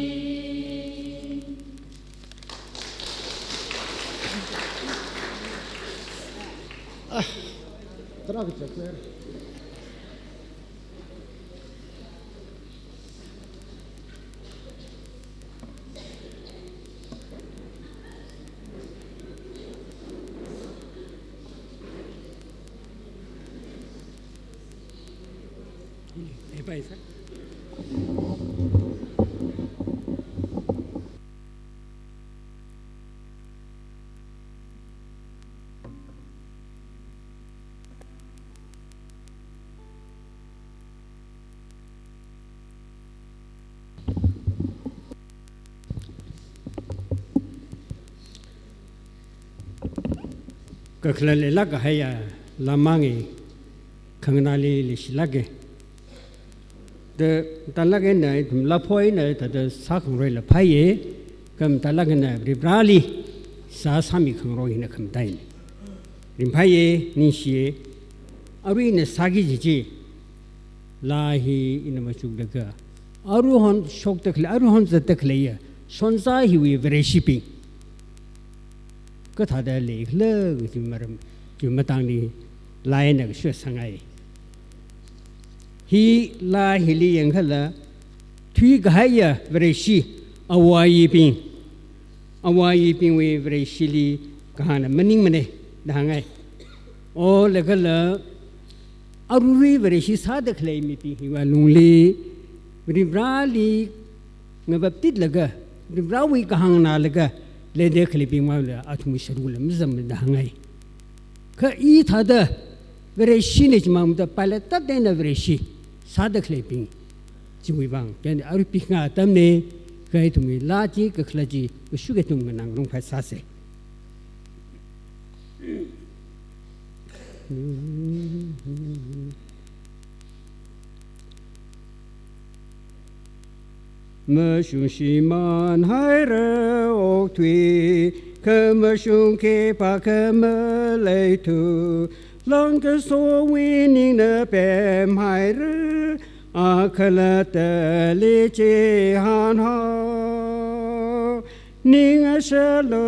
Ah, tarākha chakler. Kakhalat leilāk kahaiya lāmang hi khanganāli leishilāka. Da, tālāk eina, ithum lāpho eina, thāda sākhangaroila phāya, kha matālāk eina Varivarāli sāsāmi khangarong hina khamataina. Ringphāya, ningshiya, arui ina sāki kaji chi, laa hi ina machuklaga, aruihon shokda khalei, aruihon zatda khaleiya, shonza hiwui Vareshibing kathāda leikhala kaji maram, chi matangli laa eina kashok sāngai. Hi laa hili yangkhala, thuikahaiya Vareshi, avāyibing, avāyibingwui Vareshili kahāngna maningmana da hāngai. O, leikhala, aruirui Vareshi sāda khalei mibing hiwui lungli, Varivarāli ngavaptitlaga, Varivarāwui kahāng nganālaga leida khaleibingmala athumwui sharukla mazamla da hāngai. Kha i thāda Vareshina chimangda pailatat eina Vareshi sāda khaleibing chiwui vang, kha arui piknga atamna, kha ithumwui laa chi kakhalat chi kashok ithum nganāngarumphai sāsa. Mashungshimān haira okathui, khamashung khipākha maleithu, langkasowui ningna pemhaira, akhalattali chihānhao. Ning ashalu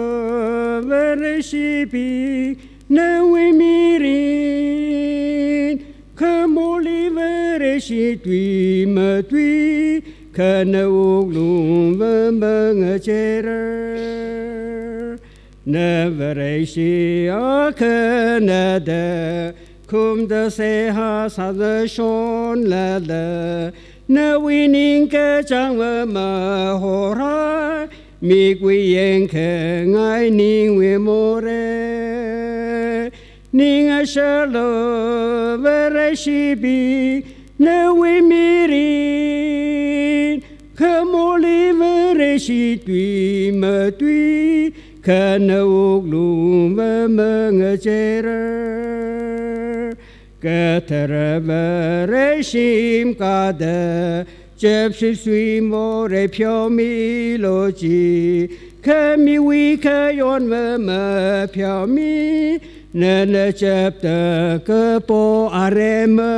Vareshibing, nawui mirin, khamorli Vareshi tui matui, kha nawui wuklungva mangacheira. Na Vareshi akhanada, khumda seihā sāda shonlala, nawui ningkachāng mamahorhai, mikwui yangkhangai ningwui morei. Ning ashalo Vareshibing, nawui mirin, khamorli Vareshi tui matui, kha nawui wuklung va mangacheira. Kathara Vareshim kada, chapshisui morei pheomilu ji, khamiwui khayon va mapheomi, nana chapda kapo aremma.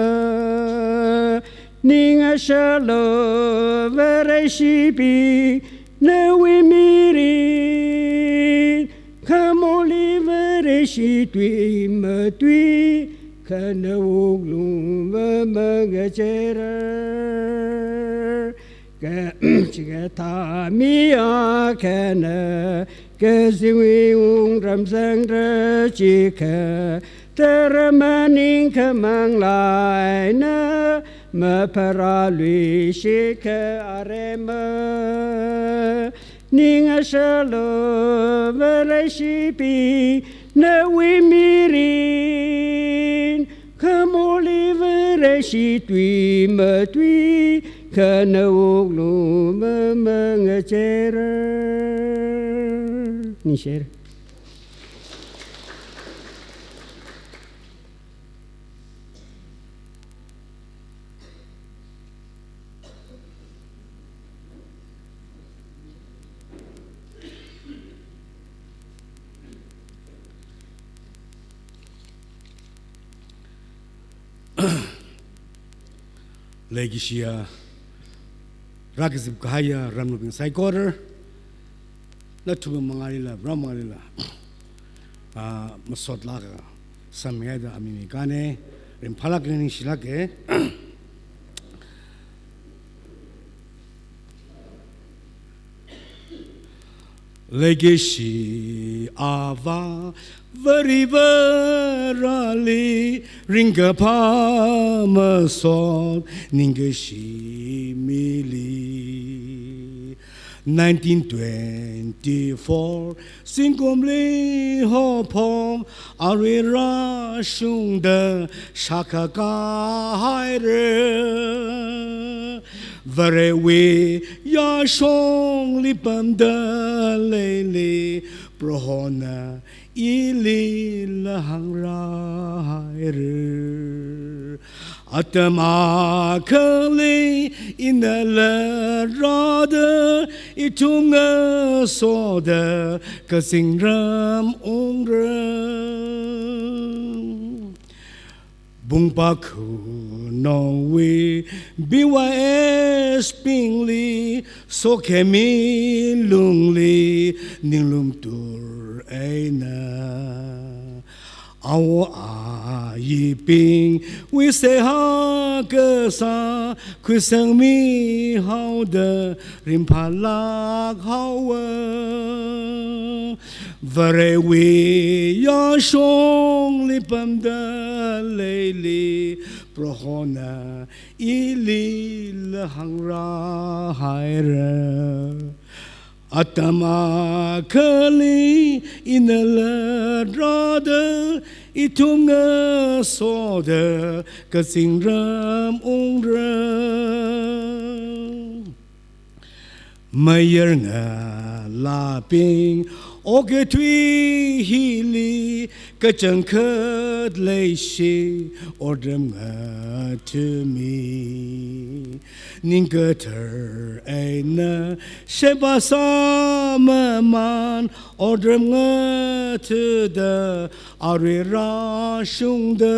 Ning ashalo Vareshibing, nawui mirin, khamorli Vareshi tui matui, kha nawui wuklung va mangacheira. Ka, chikathā mi akhana, kazingwui wungram zangra jikha, tara maningkha manglā eina, mapharāluishit kha aremma. Ning ashalo Vareshibing, nawui mirin, khamorli Vareshi tui matui, kha nawui wuklung va mangacheira. Ningshira. Leikashiya rākazip kahaiya ramnaobing saikora, nathum mangālila, Vare mangālila, ah, masotlāka samyada amimi kane, ringphālāk ningshilāke. Leikashi Avā Varivarali, ringkaphā masot ningkashi mili. Nineteen twenty-four zingkumli haophok arui rāshungda shākha kahaira. Varewui yāshongli pamda leili, Prohona ilila hāngrāhaira. Atam akhali ina latrāda, ithum ngasoda kazingram ungra. Bungpā khanuwui B Y S bingli, sokhami lungli ninglumtur eina, awo ayibingwui seihā kasā khuisangmihaoda ringphālāk haowa. Varewui yāshongli pamda leili, Prohona ilila hāngrāhaira. Atam akhali ina latrāda, ithum ngasoda kazingram ungra. Mayar ngalābing, okathui hili kachangkhat leishi, otram ngathami. Ning kathar eina sheba sāmamān, otram ngathuda arui rāshungda.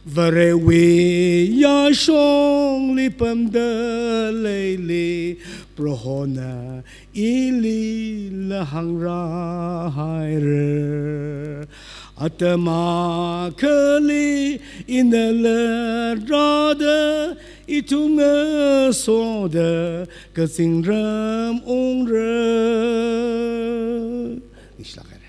Varewui yāshongli pamda leili, Prohona ilila hāngrāhaira. Atam akhali ina latrāda, ithum ngasoda kazingram ungra. Ningshilāk haira.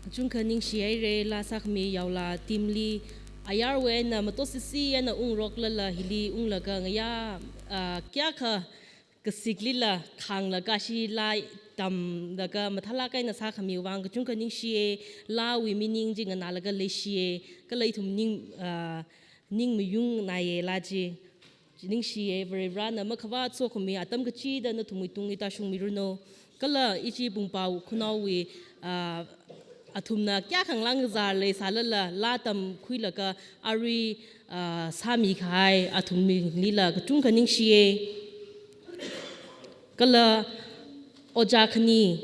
Kachungkha ningshihaira, laa sākhami yaolā team li ayarwui eina matosisi eina ungroklala hili unglaga ngayā, ah, kayākha kasiklila khānglaga ashi laa tamlaga mathālāk eina sākhami vang kachungkha ningshiya, laawui meaning chi nganālaga leishiya, kala ithum ning, ah, ning mayungnaiya laa chi. Ningshiya, Varivarana makhavāt sokhami atam kachida nathumwui tungli tāshungmiranu. Kala ishi Pungpao Khunaowui, ah, athumna kayākha ngalāngkazā leisālala, laa tamkhuilaga arui, ah, sāmikahai athumlila kachungkha ningshiya. Kala ojā khani,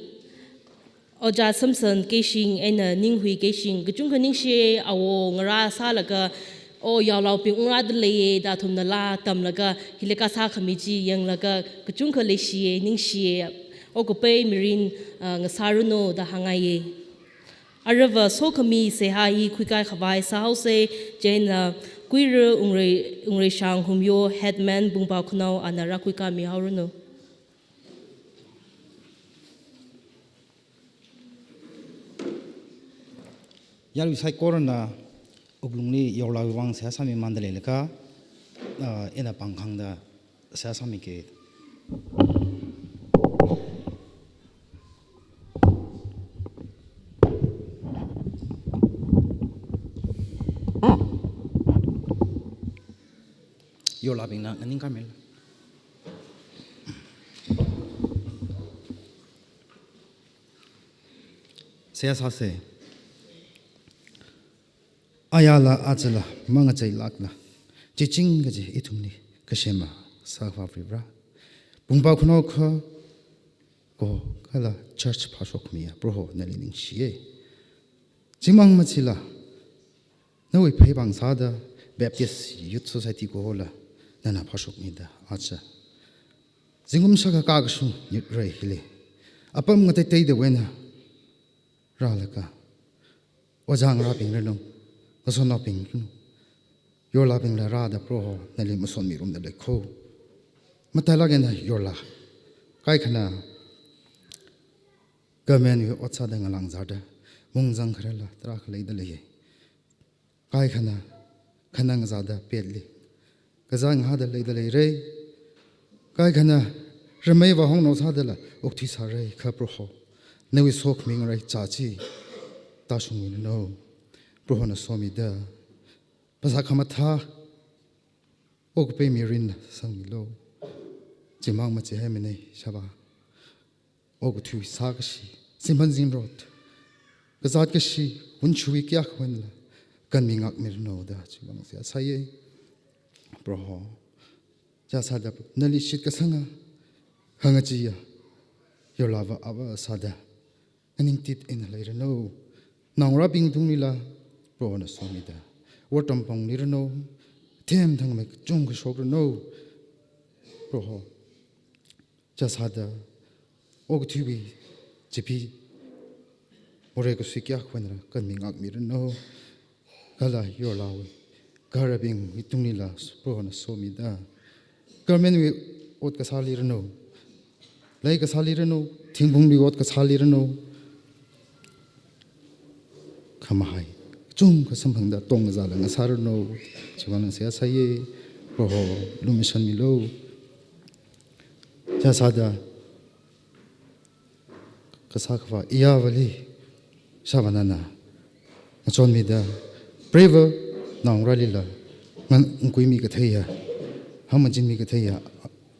Ojā Samson Keishing eina Ninghui Keishing, kachungkha ningshiya, awo ngarā sālaga, o yaolaobing ungrāda leiya da athumna laa tamlaga hili kasā khami chi yanglaga kachungkha leishiya, ningshiya, okapei mirin, ah, ngasāranu da hāngngaiya. Aruiva sokhami seihā hi khuikakhavai sāhaosa, chieina Kuira Wungrei, Wungreishang Humyo, headman Pungpao Khunaowa rākhuikamihaoranu. Yarui saikorana wuklungli yaolāwui vang seihā sāmimānda leilakha, ah, ina pāngkhangda seihā sāmiki. Yaolābingna nganingkāmila. Seihā sāsa. Ayala ajala mangacheilākla, chiching kaji ithumli kasema sākhavā Varivara, Pungpao Khunaokha ko kala church phāshokmiya Proho nali ningshiya. Chimang machila, nawui pheipāng sāda Baptist Youth Society kola nana phāshokmida aja zingkum shākha kakashung nirei hili apam ngateiteida eina rālaga, ojā ngarābing ranu, ngasotnaobing ranu, yaolābingla rāda Proho nali masotmirumda leikho. Matailāk eina yorla, kaikhana government wui ot sāda ngalāngzāda mungzang khararla tarākha leida leiya. Kaikhana khanang zāda petli kazang hāda leida leira. Kaikhana rameiva hongnao sādala okthui sāra kha Proho, nawui sokhami ngaraichā chi tāshungmiranu. Prohona somida phasā khamathā, okapei mirin sangmilu. Chimang machihaimana Ishāvā. Okathui sākashi, shimān zingrot, kazāt kashi, wunshuwui kayākha eina kanmingākmiranu da chivang seihā sāya. Proho, chāsāda nali shitkasanga, khangacheeya yaolāva ava sāda nganingtit eina leiranu. Naongarābing tunglila Prohona somida, otram pongmiranu, themthangmei kachungkha shokranu. Proho, chāsāda okathuiwui chipi, morei kasui kayākha eina kanmingākmiranu. Kala yaolāwui gaharabingwui tunglila Prohona somida, government wui ot kasāli ranu, lei kasāli ranu, thingphungli ot kasāli ranu, khamahai kachungkha samphangda tongzāla ngasāranu. Chivang seihā sāya. Proho, lumashanmilu. Chāsāda kasā khavā iyāvali Ishāvā nana ngachonmida, preiva naongarālila ngan-, ngakuimi katheiya, hāngmachinmi katheiya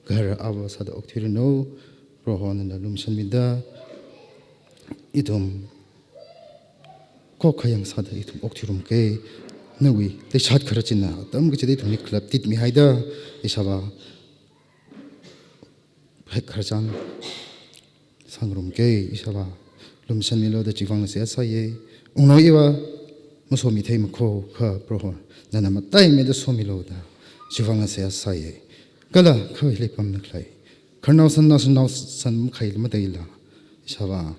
gahara ava sāda okthuiranu. Proho nana lumashanmida, ithum khokkha yangsāda ithum okthuirumki. Nawui leishat khararchinna atam kachida ithumli khalaptitmihaida, Ishāvā, hek khararchan sangrumki. Ishāvā, lumashanmilu da chivang seihā sāya. Wungnao iva masomitheimakho kha Proho, nana mataimeida somilu da chivang seihā sāya. Kala kha hili pamda khalei khararnao sannao shanao san makhaila mataila, Ishāvā,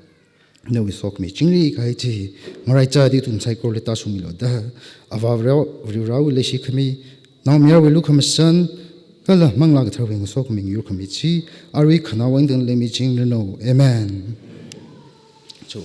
nawui sokhami chingri kahai chi ngaraichāda ithum saikorali tāshungmilu da, Avā Varivara, Varivarawui leishikhami, Naomayarwui lukhamashan, Kala Manglā Katharawui ngasokhami yurkhami chi, arui khanaowa eina tangda leimichingranu. Amen. Chu.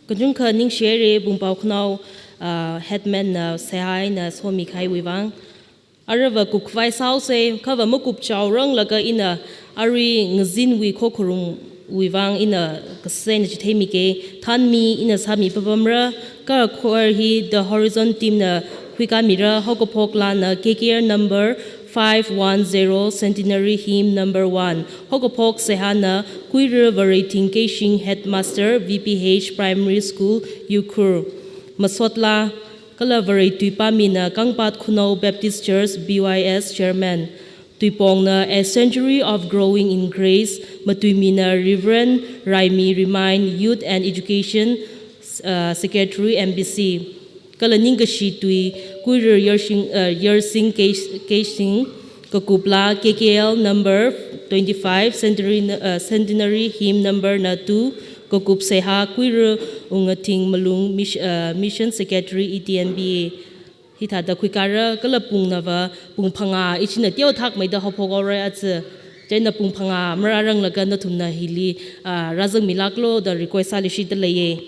Kachungkha ningshihaira Pungpao Khanao, ah, headman na seihā eina somikahaiwui vang. Aruiva kupkhavai sāhaosa, khava makupchaoranglaga ina arui ngazinwui khokharungwui vang ina kasā eina chitheimika. Thanmi ina sāmi papamra, kha choir hi The Horizon team na khuikāmira, haokaphok laana K K R number five one zero, Centenary Hymn number one. Haokaphok seihāna Kuira Vareithing Keishing, Headmaster, V P H Primary School, Ukhrul. Masot laa, kala Varei tuipamina Kangpat Khanao Baptist Church, B Y S Chairman. Tuipongna A Century of Growing in Grace, matuimina Reverend Raimi Remain, Youth and Education, uh, Secretary, M B C. Kala ningkashi tui Kuira Yarsing, uh, Yarsing Keish-, Keishing, kakup laa K K L number twenty-five, Centenary, uh, Centenary Hymn number na two, kakup seihā Kuira Wungathing Malung Mis-, uh, Mission Secretary, E T N B A. Hithāda khuikāra, kala pungnava pung phangā, ichina teothakmeida haophok haora aja. Chieina pung phangā marāranglaga nathumna hili, ah, rāzangmilāklu da request sāluishitda leiya.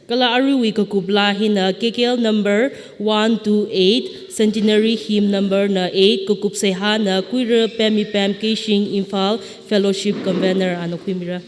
Kala aruiwui kakup laa hina K K L number one two eight, Centenary Hymn number na eight, kakup seihāna Kuira Pemipem Keishing, Imphal Fellowship Convener ana khuimira.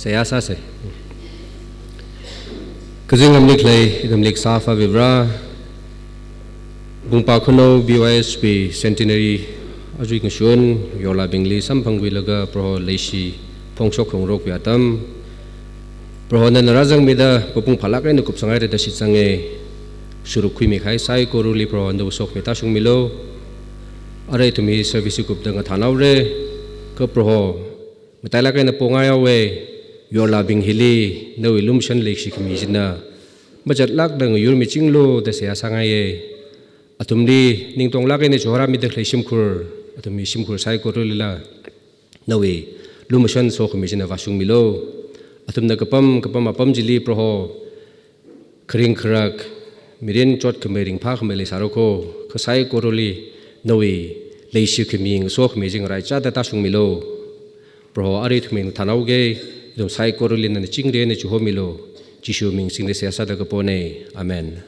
Seihā sāsa. Kazing ngamlik lei, ngamlik sāva Vare. Pungpao Khanao B Y S P Centenary aja ngashun, yorlabingli samphangkhuilaga Proho leishi phongshok phongrokpi atam. Proho nana rāzangmida papung phālāk eina kupsanghairada shitsanga. Shurukkhuimi kahai saikorali Proho nawui sokhami tāshungmilu. Arui ithum hi service kupda ngathānhaora. Kha Proho, matailāk eina pongaihaowa, yorlabing hili nawui lumashan leishikhami china mazatlākda ngayurmichinglu da seihā sāngaiya. Athumli ningtonglāk eina chihorāmida khalei shimkhur, athumwui shimkhur saikoralila nawui lumashan sokhami china vāshungmilu. Athumna kapam kapam apam chili Proho, kharing kharak, mirin chotkhamei ringphākhamei leisāra kho, kha saikorali nawui leishikhami ngasokhami chi ngaraichāda tāshungmilu. Proho, arui ithum hi ngathānhaoga, ithum saikorali nana chingri eina chihomilu. Jishu ming singda seihā sāda kapona. Amen.